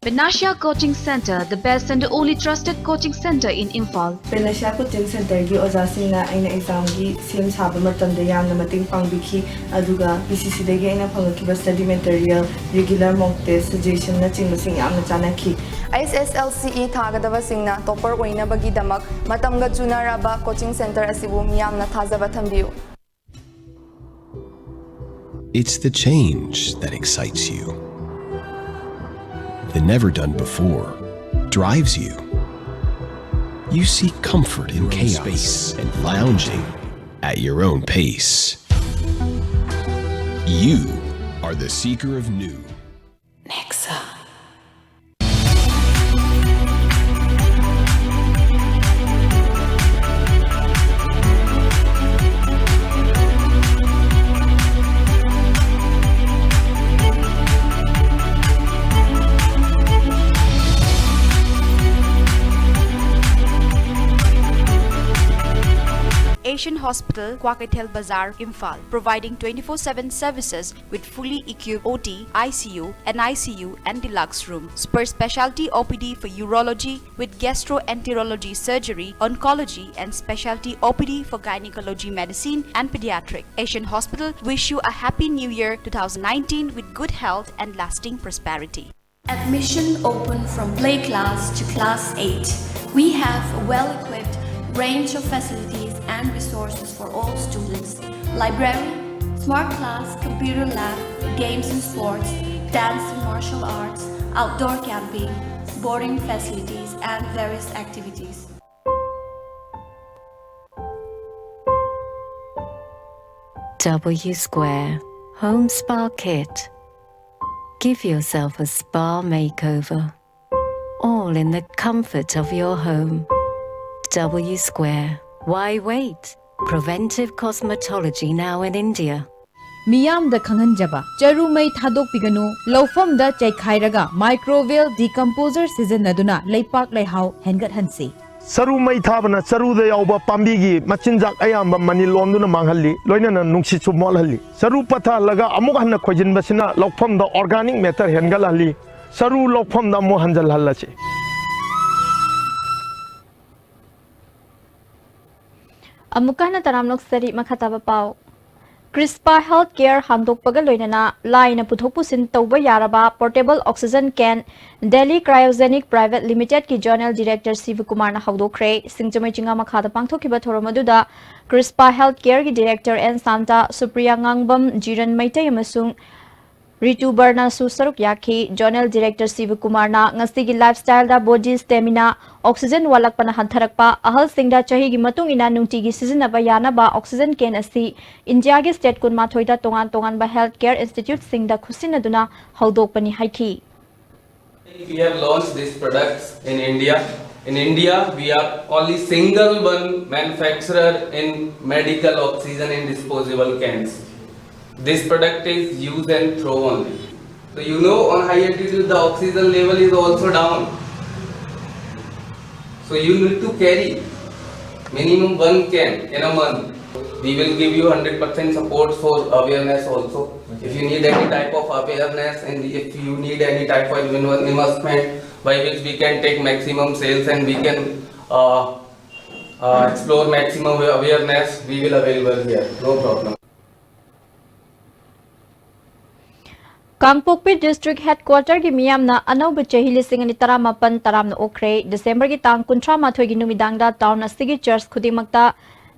Panacea Coaching Center, the best and only trusted coaching center in Imphal. Panacea coaching ꯁꯦꯟꯇꯔꯒꯤ ꯑꯣꯖꯥꯁꯤꯡꯅ ꯑꯩꯅ ꯑꯦꯛꯖꯥꯝꯒꯤ ꯁꯦꯝ ꯁꯥꯕ ꯃꯇꯝꯗ ꯌꯥꯝꯅ ꯃꯇꯦꯡ ꯄꯥꯡꯕꯤꯈꯤ꯫ ꯑꯗꯨꯒ ꯄꯤ ꯁꯤ ꯁꯤꯗꯒꯤ ꯑꯩꯅ ꯐꯪꯉꯛꯈꯤꯕ ꯁ꯭ꯇꯗꯤ ꯃꯦꯇꯔꯤꯌꯦꯜ, ꯔꯤꯒꯨꯂꯔ ꯃꯣꯛ ꯇꯦꯁ, ꯁꯖꯦꯁꯟꯅꯆꯤꯡꯕꯁꯤꯡ ꯌꯥꯝꯅ ꯆꯥꯟꯅꯈꯤ꯫ ꯑꯩꯁ ꯑꯦꯁ ꯑꯦꯜ ꯁꯤ ꯏ ꯊꯥꯒꯗꯕꯁꯤꯡꯅ ꯇꯣꯄꯔ ꯑꯣꯏꯅꯕꯒꯤꯗꯃꯛ ꯃꯇꯝꯒ ꯆꯨꯅꯔꯕ ꯀꯣꯆꯤꯡ ꯁꯦꯟꯇꯔ ꯑꯁꯤꯕꯨ ꯃꯤꯌꯥꯝꯅ ꯊꯥꯖꯕ ꯊꯝꯕꯤꯌꯨ꯫ It's the change that excites you. The never done before drives you. You seek comfort in chaos and lounging at your own pace. You are the seeker of new. Nexa. Asian Hospital, Kwakeithel Bazar, Imphal, providing twenty-four seven services with fully equipped O T, I C U, N I C U, and deluxe room. Super specialty O P D for urology with gastroenterology surgery, oncology, and specialty O P D for gynecology medicine and pediatric. Asian Hospital wish you a happy new year two thousand nineteen with good health and lasting prosperity. Admission open from play class to class eight. We have a well-equipped range of facilities and resources for all students. Library, smart class, computer lab, games and sports, dance and martial arts, outdoor camping, boarding facilities, and various activities. W Square Home Spa Kit. Give yourself a spa makeover, all in the comfort of your home. W Square. Why wait? Preventive cosmetology now in India. ꯃꯤꯌꯥꯝꯗ ꯈꯪꯍꯟꯖꯕ꯫ ꯆꯔꯨ ꯃꯩ ꯊꯥꯗꯣꯛꯄꯤꯒꯅꯨ꯫ ꯂꯧꯐꯝꯗ ꯆꯩꯈꯥꯏꯔꯒ microbial decomposer ꯁꯤꯖꯤꯟꯅꯗꯨꯅ ꯂꯩꯄꯥꯛ ꯂꯩꯍꯥꯎ ꯍꯦꯟꯒꯠꯍꯟꯁꯤ꯫ ꯆꯔꯨ ꯃꯩ ꯊꯥꯕꯅ ꯆꯔꯨꯗ ꯌꯥꯎꯕ ꯄꯥꯝꯕꯤꯒꯤ ꯃꯆꯤꯟꯖꯥꯛ ꯑꯌꯥꯝꯕ ꯃꯅꯤꯜ ꯑꯣꯟꯗꯨꯅ ꯃꯥꯡꯍꯜꯂꯤ, ꯂꯣꯏꯅꯅ ꯅꯨꯡꯁꯤꯠꯁꯨ ꯃꯣꯠꯍꯜꯂꯤ꯫ ꯆꯔꯨ ꯄꯠꯊꯍꯜꯂꯒ ꯑꯃꯨꯛ ꯍꯟꯅ ꯈꯣꯏꯖꯤꯟꯕꯁꯤꯅ ꯂꯧꯐꯝꯗ organic matter ꯍꯦꯟꯒꯠꯍꯜꯂꯤ꯫ ꯆꯔꯨ ꯂꯧꯐꯝꯗ ꯑꯃꯨꯛ ꯍꯟꯖꯤꯜꯍꯜꯂꯁꯤ꯫ ꯑꯃꯨꯛꯀ ꯍꯟꯅ ꯇꯔꯥꯝꯅ ꯑꯣꯛꯆꯔꯤ꯫ ꯃꯈꯥ ꯇꯥꯕ ꯄꯥꯎ꯫ ꯀ꯭ꯔꯤꯁꯄꯥ ꯍꯦꯜꯊ ꯀꯦꯌꯔ ꯍꯥꯡꯗꯣꯛꯄꯒ ꯂꯣꯏꯅꯅ ꯂꯥꯏꯅ ꯄꯨꯊꯣꯛ ꯄꯨꯁꯤꯟ ꯇꯧꯕ ꯌꯥꯔꯕ portable oxygen can Delhi Cryogenic Private Limited ꯀꯤ General Director ꯁꯤꯕ ꯀꯨꯃꯥꯔꯅ ꯍꯧꯗꯣꯛꯈ꯭ꯔꯦ꯫ ꯁꯤꯡꯖꯃꯩ ꯆꯤꯉꯥ ꯃꯈꯥꯗ ꯄꯥꯡꯊꯣꯛꯈꯤꯕ ꯊꯧꯔꯝ ꯑꯗꯨꯗ ꯀ꯭ꯔꯤꯁꯄꯥ ꯍꯦꯜꯊ ꯀꯦꯌꯔꯒꯤ ꯗꯤꯔꯦꯛꯇꯔ ꯑꯦꯟ ꯁꯥꯟꯇ, ꯁꯨꯄ꯭ꯔꯤꯌꯥ ꯉꯥꯡꯕꯝ, ꯖꯤꯔꯟ ꯃꯩꯇꯩ ꯑꯃꯁꯨꯡ ꯔꯤꯇꯨ ꯕꯔꯅꯁꯨ ꯁꯔꯨꯛ ꯌꯥꯈꯤ꯫ ꯖꯣꯅꯦꯜ ꯗꯤꯔꯦꯛꯇꯔ ꯁꯤꯕ ꯀꯨꯃꯥꯔꯅ ꯉꯁꯤꯒꯤ ꯂꯥꯏꯐꯁ꯭ꯇꯥꯏꯜꯗ ꯕꯣꯗꯤ ꯁ꯭ꯇꯦꯃꯤꯅꯥ, ꯑꯣꯛꯁꯤꯖꯟ ꯋꯥꯠꯂꯛꯄꯅ ꯍꯟꯊꯔꯛꯄ, ꯑꯍꯜꯁꯤꯡꯗ ꯆꯍꯤꯒꯤ ꯃꯇꯨꯡ ꯏꯟꯅ ꯅꯨꯡꯇꯤꯒꯤ ꯁꯤꯖꯤꯟꯅꯕ ꯌꯥꯅꯕ ꯑꯣꯛꯁꯤꯖꯟ ꯀꯦꯟ ꯑꯁꯤ ꯏꯟꯗꯤꯌꯥꯒꯤ ꯁ꯭ꯇꯦꯠ ꯀꯨꯟꯃꯥꯊꯣꯏꯗ ꯇꯣꯉꯥꯟ ꯇꯣꯉꯥꯟꯕ ꯍꯦꯜꯊ ꯀꯦꯌꯔ ꯏꯟꯁꯇꯤꯇ꯭ꯌꯨꯠꯁꯤꯡꯗ ꯈꯨꯠꯁꯤꯟꯅꯗꯨꯅ ꯍꯧꯗꯣꯛꯄꯅꯤ ꯍꯥꯏꯈꯤ꯫ We have launched these products in India. In India, we are only single one manufacturer in medical oxygen in disposable cans. This product is use and throw only. So you know, on high altitude the oxygen level is also down. So you need to carry minimum one can in a month. We will give you hundred percent support for awareness also. If you need any type of awareness and if you need any type of inv-, investment by which we can take maximum sales and we can, uh, uh, explore maximum awareness, we will available here. No problem. Kangpokpi district ꯍꯦꯗꯀ꯭ꯋꯥꯇꯔꯒꯤ ꯃꯤꯌꯥꯝꯅ ꯑꯅꯧꯕ ꯆꯍꯤ ꯂꯤꯁꯤꯡ ꯑꯅꯤ ꯇꯔꯥꯃꯥꯄꯟ ꯇꯔꯥꯝꯅ ꯑꯣꯛꯈ꯭ꯔꯦ꯫ ꯗꯤꯁꯦꯝꯕꯔꯒꯤ ꯇꯥꯡ ꯀꯨꯟꯊ꯭ꯔꯥ ꯃꯥꯊꯣꯏꯒꯤ ꯅꯨꯃꯤꯗꯥꯡꯗ ꯇꯥꯎꯟ ꯑꯁꯤꯒꯤ ꯆꯔꯆ ꯈꯨꯗꯤꯡꯃꯛꯇ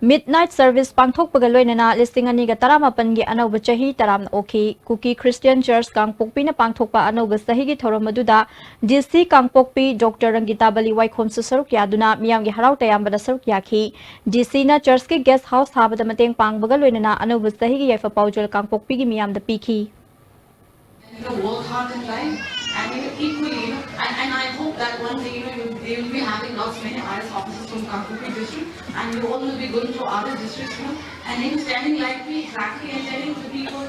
ꯃꯤꯗ ꯅꯥꯏꯠ ꯁꯔꯚꯤꯁ ꯄꯥꯡꯊꯣꯛꯄꯒ ꯂꯣꯏꯅꯅ ꯂꯤꯁꯤꯡ ꯑꯅꯤꯒ ꯇꯔꯥꯃꯥꯄꯟꯒꯤ ꯑꯅꯧꯕ ꯆꯍꯤ ꯇꯔꯥꯝꯅ ꯑꯣꯛꯈꯤ꯫ ꯀꯨꯀꯤ ꯈ꯭ꯔꯤꯁꯇꯤꯌꯥꯟ ꯆꯔꯆ ꯀꯥꯡꯄꯣꯛꯄꯤꯅ ꯄꯥꯡꯊꯣꯛꯄ ꯑꯅꯧꯕ ꯆꯍꯤꯒꯤ ꯊꯧꯔꯝ ꯑꯗꯨꯗ ꯗꯤ ꯁꯤ ꯀꯥꯡꯄꯣꯛꯄꯤ ꯗꯣꯛꯇꯔ ꯔꯪꯒꯤꯇꯥꯕꯂꯤ ꯋꯥꯏꯈꯣꯝꯁꯨ ꯁꯔꯨꯛ ꯌꯥꯗꯨꯅ ꯃꯤꯌꯥꯝꯒꯤ ꯍꯔꯥꯎ ꯇꯌꯥꯝꯕꯗ ꯁꯔꯨꯛ ꯌꯥꯈꯤ꯫ ꯗꯤ ꯁꯤꯅ ꯆꯔꯆꯀꯤ ꯒꯦꯁ ꯍꯥꯎꯁ ꯁꯥꯕꯗ ꯃꯇꯦꯡ ꯄꯥꯡꯕꯒ ꯂꯣꯏꯅꯅ ꯑꯅꯧꯕ ꯆꯍꯤꯒꯤ ꯌꯥꯏꯐ ꯄꯥꯎꯖꯦꯜ ꯀꯥꯡꯄꯣꯛꯄꯤꯒꯤ ꯃꯤꯌꯥꯝꯗ ꯄꯤꯈꯤ꯫ You know, work hard in life and, you know, equally, you know, and, and I hope that one day, you know, you'll be We will be having lots many I A S officers from Kangpokpi district, and you all will be going to other districts too. And him standing like me, exactly, and telling the people,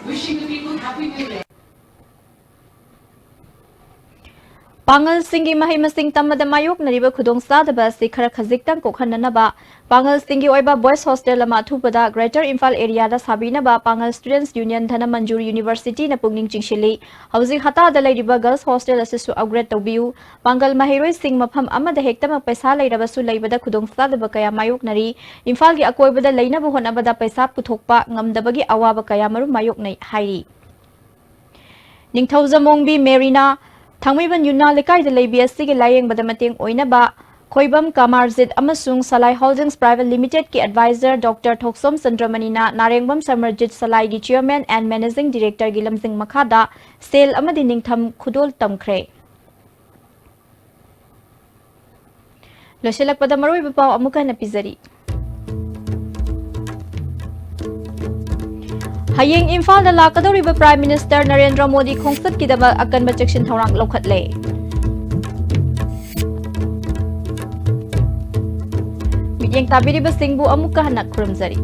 wishing the people Happy New Year. ꯄꯥꯉꯜꯁꯤꯡꯒꯤ ꯃꯍꯩ ꯃꯁꯤꯡ ꯇꯝꯕꯗ ꯃꯥꯌꯣꯛꯅꯔꯤꯕ ꯈꯨꯗꯣꯡꯆꯥꯗꯕ ꯑꯁꯤ ꯈꯔ ꯈꯖꯤꯛꯇꯪ ꯀꯣꯛꯍꯟꯅꯅꯕ ꯄꯥꯉꯜꯁꯤꯡꯒꯤ ꯑꯣꯏꯕ boys hostel ꯑꯃ ꯑꯊꯨꯕꯗ Greater Imphal areaꯗ ꯁꯥꯕꯤꯅꯕ ꯄꯥꯉꯜ Students Union ꯙꯅꯃꯟꯖꯨꯔ Universityꯅ ꯄꯨꯛꯅꯤꯡ ꯆꯤꯡꯁꯤꯜꯂꯤ꯫ ꯍꯧꯖꯤꯛ ꯍꯇꯥꯗ ꯂꯩꯔꯤꯕ girls hostel ꯑꯁꯤꯁꯨ upgrade ꯇꯧꯕꯤꯌꯨ꯫ ꯄꯥꯡꯒꯜ ꯃꯍꯩꯔꯣꯏꯁꯤꯡ ꯃꯐꯝ ꯑꯃꯗ ꯍꯦꯛꯇꯃꯛ ꯄꯩꯁꯥ ꯂꯩꯔꯕꯁꯨ ꯂꯩꯕꯗ ꯈꯨꯗꯣꯡꯆꯥꯗꯕ ꯀꯌꯥ ꯃꯥꯌꯣꯛꯅꯔꯤ꯫ ꯏꯝꯐꯥꯜꯒꯤ ꯑꯀꯣꯏꯕꯗ ꯂꯩꯅꯕ ꯍꯣꯠꯅꯕꯗ ꯄꯩꯁꯥ ꯄꯨꯊꯣꯛꯄ ꯉꯝꯗꯕꯒꯤ ꯑꯋꯥꯕ ꯀꯌꯥ ꯃꯔꯨꯝ ꯃꯥꯌꯣꯛꯅꯩ ꯍꯥꯏꯔꯤ꯫ ꯅꯤꯡꯊꯧꯖꯝ ꯑꯣꯡꯕꯤ ꯃꯦꯔꯤꯅꯥ ꯊꯥꯡꯃꯩꯕꯟ ꯌꯨꯅꯥ ꯂꯩꯀꯥꯏꯗ ꯂꯩꯕꯤ ꯑꯁꯤꯒꯤ ꯂꯥꯌꯦꯡꯕꯗ ꯃꯇꯦꯡ ꯑꯣꯏꯅꯕ ꯈꯣꯏꯕꯝ ꯀꯃꯥꯔꯖꯤꯠ ꯑꯃꯁꯨꯡ ꯁꯂꯥꯏ Holdings Private Limitedꯀꯤ advisor Doctor ꯊꯣꯛꯁꯣꯝ ꯆꯟꯗ꯭ꯔꯃꯅꯤꯅ Narengbam ꯁꯃꯔꯖꯤꯠ ꯁꯂꯥꯏꯒꯤ Chairman and Managing Directorꯒꯤ ꯂꯝꯖꯤꯡ ꯃꯈꯥꯗ ꯁꯦꯜ ꯑꯃꯗꯤ ꯅꯤꯡꯊꯝ ꯈꯨꯗꯣꯜ ꯇꯝꯈ꯭ꯔꯦ꯫ ꯂꯣꯏꯁꯤꯜꯂꯛꯄꯗ ꯃꯔꯨꯑꯣꯏꯕ ꯄꯥꯎ ꯑꯃꯨꯛ ꯍꯟꯅ ꯄꯤꯖꯔꯤ꯫ ꯍꯌꯦꯡ ꯏꯝꯐꯥꯜꯗ ꯂꯥꯛꯀꯗꯧꯔꯤꯕ Prime Minister ꯅꯔꯦꯟꯗ꯭ꯔ ꯃꯣꯗꯤ ꯈꯣꯡꯆꯠꯀꯤꯗꯃꯛ ꯑꯀꯟꯕ ꯆꯦꯛꯁꯤꯟ ꯊꯧꯔꯥꯡ ꯂꯧꯈꯠꯂꯦ꯫ ꯃꯤꯠꯌꯦꯡ ꯇꯥꯕꯤꯔꯤꯕꯁꯤꯡꯕꯨ ꯑꯃꯨꯛꯀ ꯍꯟꯅ ꯈꯨꯔꯨꯝꯖꯔꯤ꯫